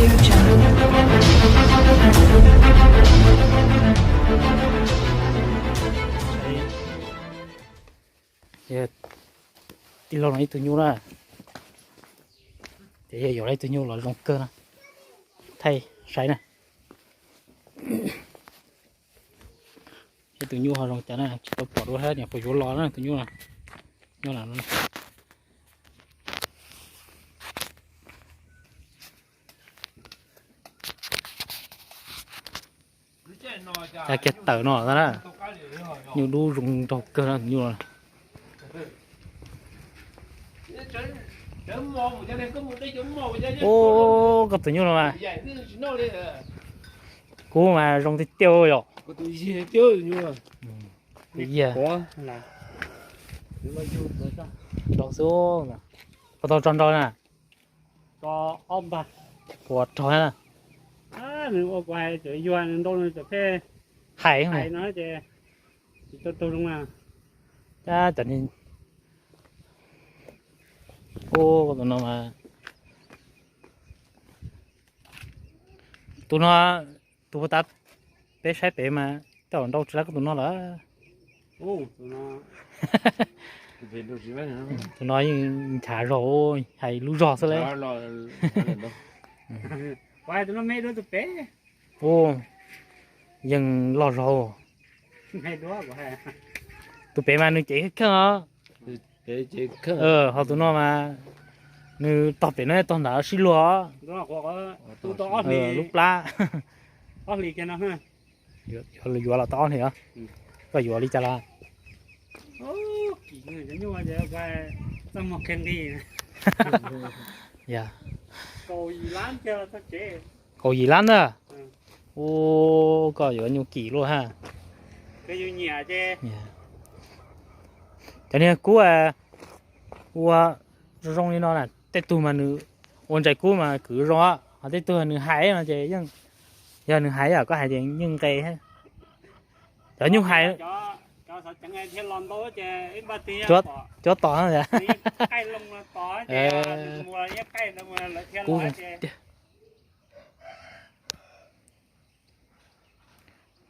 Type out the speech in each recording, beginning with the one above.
Tij laug no ib tug nyuj na, ces yog yuav ib tug nyuj los zoo kawg no, thaij saib na. Ib tug nyuj ho zoo cas na, tsis tau pom dua thiab, niam puas yuav los na tus nyuj no. Nyuj no. Cov kiag tawm no na, nyuj dub zoo nraug kawg na tus nyuj no. Ub, koj tus nyuj no mas, kub mas zoo tiag tiag yom. Tus yag, rau xwb, puas tau tso nrau na? Puas rog na? Nws ua kuv hais, yuag nws nrau nws txawm pheej hais no ces tsis tau tug zoo na. Cov, tus no mas, tus no, tus puag ta peb saib pem mas tej zaum nrau tsis raug koj tus no lawm. Tus no yeej nchav zog, hais lub zog xwb lauj. Tus no me dua tus pem. Ub, yeej loj zog. Tus pem mas nws cev kheej os. Ho tus no mas nws tog pem no tog ntawd sib luag os. Lub plab. Yuav los tau ob hlis os. Koj yuav li cas los? Kaum yim lab ntag. Ub, koj yuav nyuj kim luaj ha. Cov niag kub ua zoo zoo li no na, tej tug mas nws ua ntsais kub mas kwv zoo, ho tej tug nws hais no ces yeej, yog nws hais, yog koj hais ces yeej nqes. Cov nyuj hais, cov tom, kub tiag.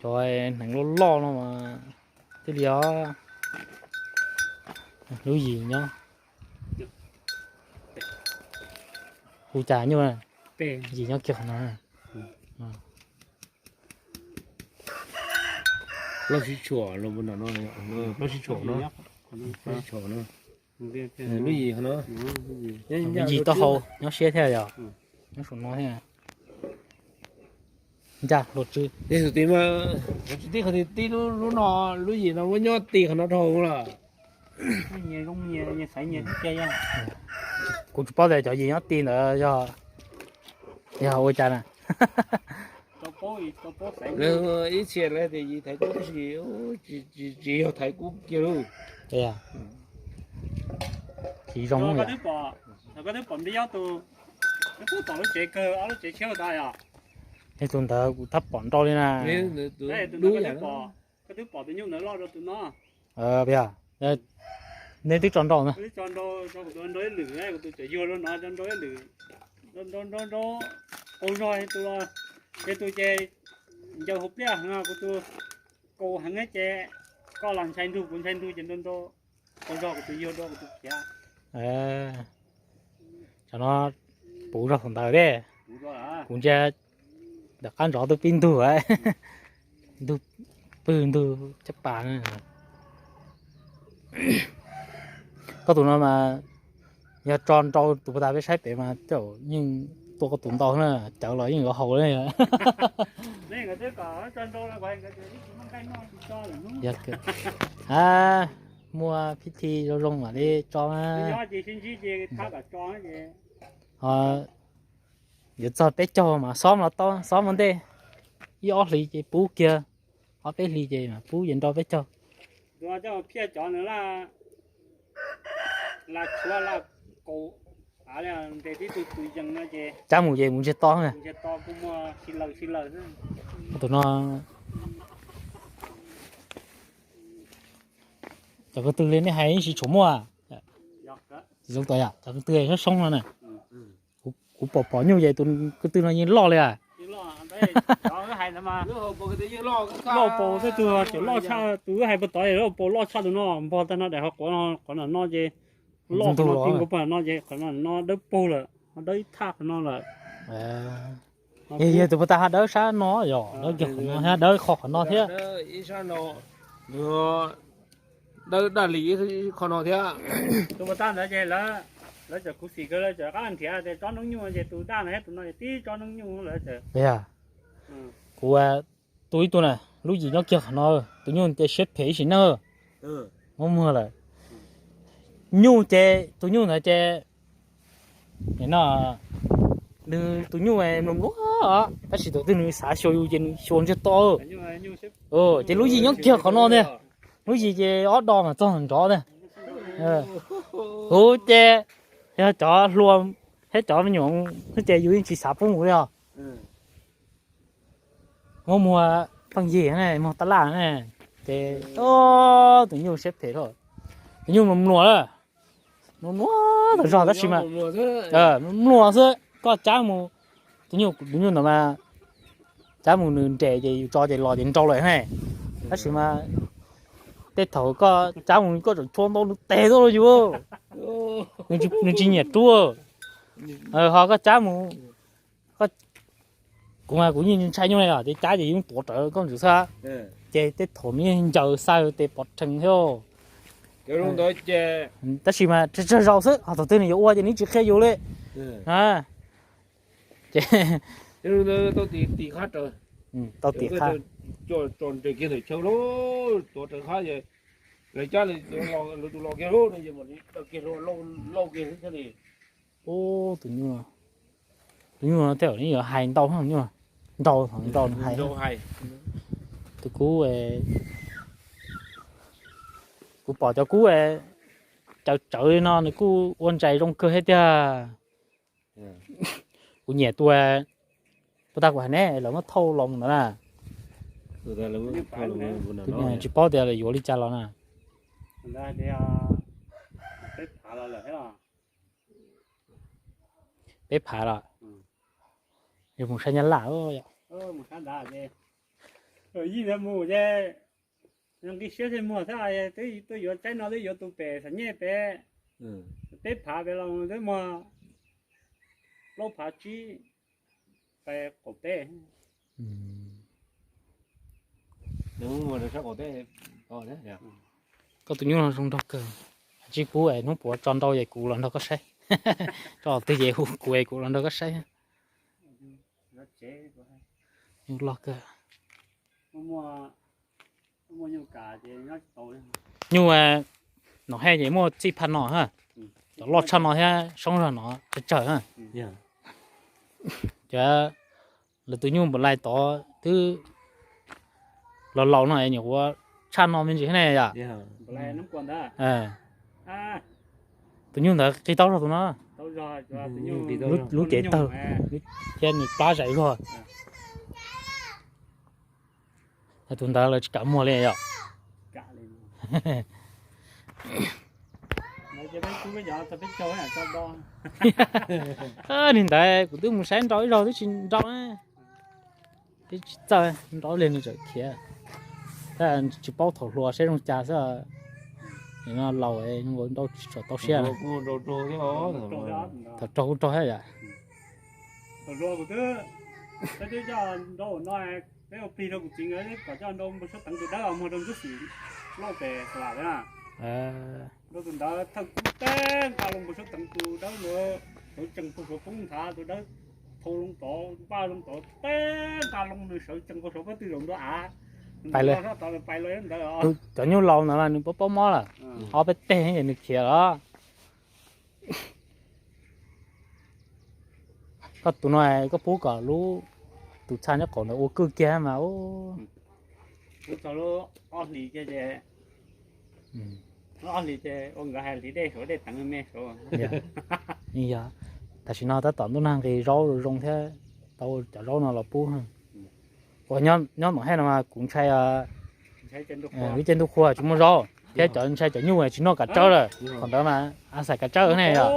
Cov hneev loj loj no mas thiaj li os. Lub yim nyob, hu cas nyuj, yim nyob kiag qhov no. Plaub sib tshuam, plaub sib tshuam no, lub yim no, yim taub hau nyob siab thiab yog, nyob saum no thiab. Ncaj luag tswb. Tib qhov tib, lub no, lub yim no muab nyob ti qhov no dhau lawm. Kuv tsis paub tias cov yim nyob ti ntawd yog, yog ua cas na. Ib txhia lawv tias yim thaiv kub tab sis tsis yog thaiv kub kiag lauj. Tsis zoo. Koj twb pom npib ob tug, twb tom lub tsev kawg, ob lub tsev tshiab tas yom. Tus ntawd kuv thab pom nrau li na. Koj twb pom tus nyuj ntawd loj rau tus no. Neb twb tso nrau na. Twb tso nrau, tso kuv tus nrau ib lwm, kuv tus tseem yuag rau no, tso nrau ib lwm. Nrau nrau nrau, qaug zog tus, ces tus ces ncaws hauv pliaj heev, kuv tus kaus heev ces koj los ntshai nrug kuv ntshai nrug ces nrau nrau, qaug zog kuv tus yuag rau kuv tus khiav. Tsam no puv zog thaum ntawd dej, kuv ntsia ntawm qab ntsov twb pib ntug, ntug pwg ntug caj pas na. Koj tus no mas yog tso nrau tus puag ta peb saib pem mas tej zaum yeej tua koj tus ntau na, cawv los yeej yuav haus li. Muaj phib thi zoo zoo mam li tso na. Yuav txog peb caug mas xob los tau, xob mus ntej ib ob hlis ces pub kiag, ob peb hlis ces mam pub ces nrau peb caug. Cab mus ces mus ntsiag to. Tus no, cov ko tw li nej hais yeej tsis tshua muaj. Tsis zoo tau yom, cov ko tw soob soob no na. Kuv Kuv pom pom nyuj ces tus ko tw no yeej loj li a. Loj paus tej tug tseem loj tshaj tus wb hais puag tod, loj paus loj tshaj tus no, npog tag no daim qhov no, qhov no ces loj qhov no ti nkaus pag no ces qhov no no dawb paug lawm, ho dawb ib thaj qhov no lawm. Yog tus puag ta ha dawb sab no yog dawb kiag qhov no thiab dawb qho qhov no thiab. Dawb daj li qho no thiab. Tus puag ta ntawd ces lawv, lawv cov khuv xim kawg lawv cov qab nrhiav tias tsob noob nyuj ces tus daj no thiab tus no ces tib tsob noob nyuj lawv. Kuv tus ib tug na, lub yim nyob kiag qhov no, tus nyuj ces siab phem ib sim neej, muab muag lawm. Nyuj ces tus nyuj ntawd ces no, nws tus nyuj mluas mluas, tab sis thaum twg nws xav xyuas yus ces nws xyuas ntsiag to. Ces lub yim nyob kiag qhov no tiag, lub yim ces ob do mas txog nrov tiag. Kuv ces yog cov hluas thiab cov me nyuam ces yus yeej tsis xav pub mus li os. Muab muag pheej yig ne, muag tab laj ne, ces tus nyuj siab phem lawm. Tus nyuj mluas mluas lawm, mluas mluas tas zog tab sis mas mluas mluas xwb, koj cab mus, tus nyuj, tus nyuj ntawd mas cab mus nws nres ces yus tso ces los ces nrau lawm ne. Tab sis mas tej thaum koj cab mus koj tseem tshua ntau nws tes tuaj rau yus, nws tsis nyiam rub. Ho koj cab mus, kuv mas kuv yeej ntshai nyuj li os, ces cab ces yeej tuav rawv koj ntsis xwb. Ces tej thaum nws yeej ncaws xaws tes pov rhees thiab. Tab sis mas tsawg tsawg zaus xwb, ho thaum twg nws yuav ua ces nws tsis qhia yus li. Ces tau tim qab, tso nres kiag ntawm chaw lauj, tuav rawv qab, lawv cab lawv tus los kiag lauj, kiag lauj, lauj kiag xwb thiaj li. Ub, tus nyuj, tus nyuj no tej zaum nws yuav hais ntau, nrau, nrau nws hais. Tus kub, kuv pom cov kub tsawv tsawv li no nws kuj ua ntsais zoo kawg thiab tiag. Kuv nyiam tus, puag ta kuv hais ne lawv muab thauj los mus ntawd na. Tsis paub tias lawv yuav li cas los na. Peb phav los, yog mus saib Nyab Laj. Yij mus ces nqi siab thiaj muag thiab, twb tuaj yuav tsaib no twb yuav tus pem Xam Nyej pem, peb phav pem los twb muag plaub phav tsib, pem qaum teb. Koj tus nyuj no zoo nraug kawg. Tsib pub es hnub puav tso nrau es kuv los nrog koj saib. Tso twg es hu kuv es kuv los nrog koj saib. Nyuj loj kawg. Nyuj, no he ces muaj txij phaj no ha. Cov loj tshaj no thiab soob zog no tsawg tsawg na. Cov, lawv tus nyuj npam lais tod twb los laus no nyuam qhuav tshaj no me ntsis ne yom. Tus nyuj ntawd qis tau zog tus no. Lub cev tawg thiab nws plab zais zog. Tus ntawd lawv tsis kam muag li yom. Niag ntawd kuv twb mus saib nrau ib zaug twb tsis nrau, twb tsis txawj nrau li nws tseem khiav. Tsis paub thaum hluas saib zoo cas xwb. Nim no laus nrau tsis tshua tau siab. Thaum raug kuj raug thiab yom. Thaum hluas kuv twb, peb twb coj nrau no, peb ua plig rau kuv txiv nkawd kom coj nrau npau suav teev tus dawb muag rau ntsuab xim lauj pem Xas Las na. Nrau tus ntawd thawj kub teb nqa loo npau suav teev tus dawb ntawd, sawv tsees pug suav poob nthav tus dawb, thau loo tod npaj loo tod teb nqa loo nws sawv tsees pug suav pob tw zaum ntua av. Pais lawm. Cov nyuj laus ntawd mas nws paub paub mob lawm, ob peb teg es nws khiav los. Koj tus no koj pub kom lub tus txha nyob qaum ntawd ua kwj kiag mas. Lub txog lub ob hlis kiag ces, lub ob hlis ces ua nkawd hais hliv dej saud dej teev me saud. Yog, tam sim no tab tom ntuj nag nqis zaub zoo thiab, tau cov zaub no los pub. Uas nyob Noom Hej no mas kuv ntshai, ib ce ntuj qhua tsis muaj zaub thiab cov ntshai cov nyuj tsis noj kav tsawb lawm. Thaum ntawd mas a xais kav tsawb ne yog.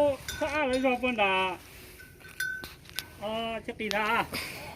Tsis qis ntag.